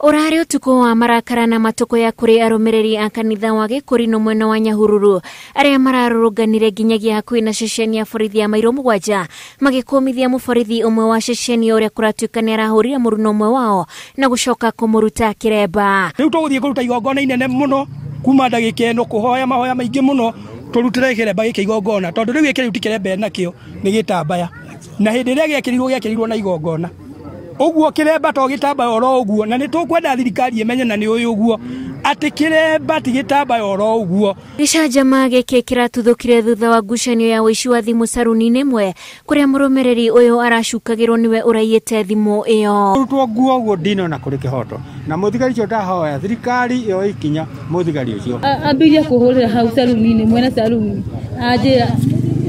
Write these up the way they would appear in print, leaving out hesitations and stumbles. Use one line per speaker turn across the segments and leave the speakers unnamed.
Ũrarĩ ũtukũ wa marakara na matũkũya kũrĩ arũmĩrĩri a kanitha wa Gĩkũrinũ mwena wa Nyahururu arĩa mararũrũnganire nginyagia hakuhĩ na ceceni ya borithi ya Mairo 7 magĩkũmithia mũborithi ũmwe wa ceceni ũrĩa kũratuĩka nĩ arahũrire mũruna ũmwe wao na gũcoka kũmũruta kĩremba.
Rĩu tũgũthiĩ kũruta igongona inene mũno kuma ndagĩka ĩno kũhoya mahoya maingĩ mũno tũrutĩre kĩremba gĩkĩ igongona tondũ rĩu gĩkĩ rĩu ti kĩremba nakĩo nĩ gĩtambaya na hĩndĩ ĩrĩa gĩekĩrirwo na igongona ũguo kĩremba to gĩtambaya oro ũguo na nĩ tũkwenda thirikari ĩmenye na nĩ ũyũ ũguo atĩ kĩremba ti gĩtambaya oro ũguo.
Gĩcanjama gĩkĩ kĩratuthũkire thutha wa ngucanio ya ũici wa thimũ caruni-inĩ ĩmwe kũrĩa mũrũmĩrĩri ũyũ aracukagĩrwo nĩwe ũraiyĩte thimũ ĩyo.
Rutwo nguo ũguo ndinona kũrĩ kĩhoto na mũthigari ũcio ndahoya thirikari ĩyo ikinya mũthigari ũcio
ambirie kũhũrĩra hau caruni-inĩ mwene caruni anjĩra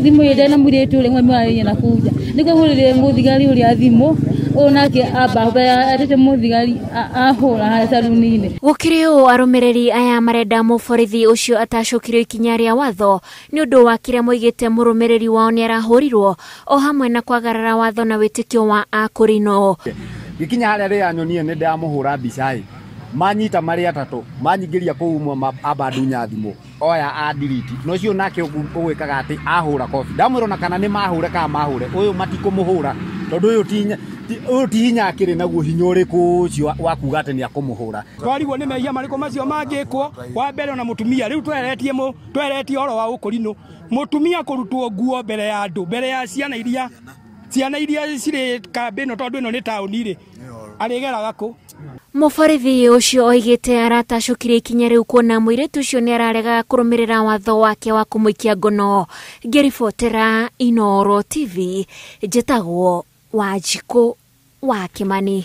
thimũ ĩyo ndena mũirĩtu ũrĩa mwena na kuja nĩguo hũrĩre mũthigari ũrĩa thimũ onake amba atete mũthigari ahũra harĩa caruni-inĩ.
Gũkĩrĩ ũũ arũmĩrĩri aya marenda mũborithi ũcio atacũkirio ikinya rĩa watho nĩ ũndũ wa kĩrĩa moigĩte mũrũmĩrĩri wao nĩ arahũrirwo o hamwe na kwagarara watho na wĩtĩkio wa Akũrinũ.
Gĩkinya harĩa rĩa nyonie nĩ ndamũhũra mbica ĩ manyita marĩ atatũ manyingĩria kũu ũmwe amba ndunya thimũ oya adiriti no cio nake ũgwĩkaga atĩ ahũra kobi ndamwĩra ona kana nĩ mahũre kana mahũre ũyũ matikũmũhũra tondũ ũyũ ti hinya akĩrĩ naguo hinya ũrĩkũ ũcio wa kuga atĩ nĩ akũmũhũra.
Twarigwo nĩ mehia marĩkũ macio mangĩkwo wa mbere ona mũtumia rĩu tweretie ũhoro wa ũkũrinũ mũtumia kũrutwo nguo mbere ya andũ mbere ya ciana iria cirĩ kambĩ ĩno tondũ ĩno nĩ taũni rĩ arĩgeraga kũ.
Mũborithi ũcio oigĩte aratacũkirie ikinya rĩu kuona mũirĩtu ũcio nĩ araregaga kũrũmĩrĩra watho wake wa kũmũikia ngono. Ngĩribotera Inooro TV njĩtagwo Wanjikũ wa Kĩmani.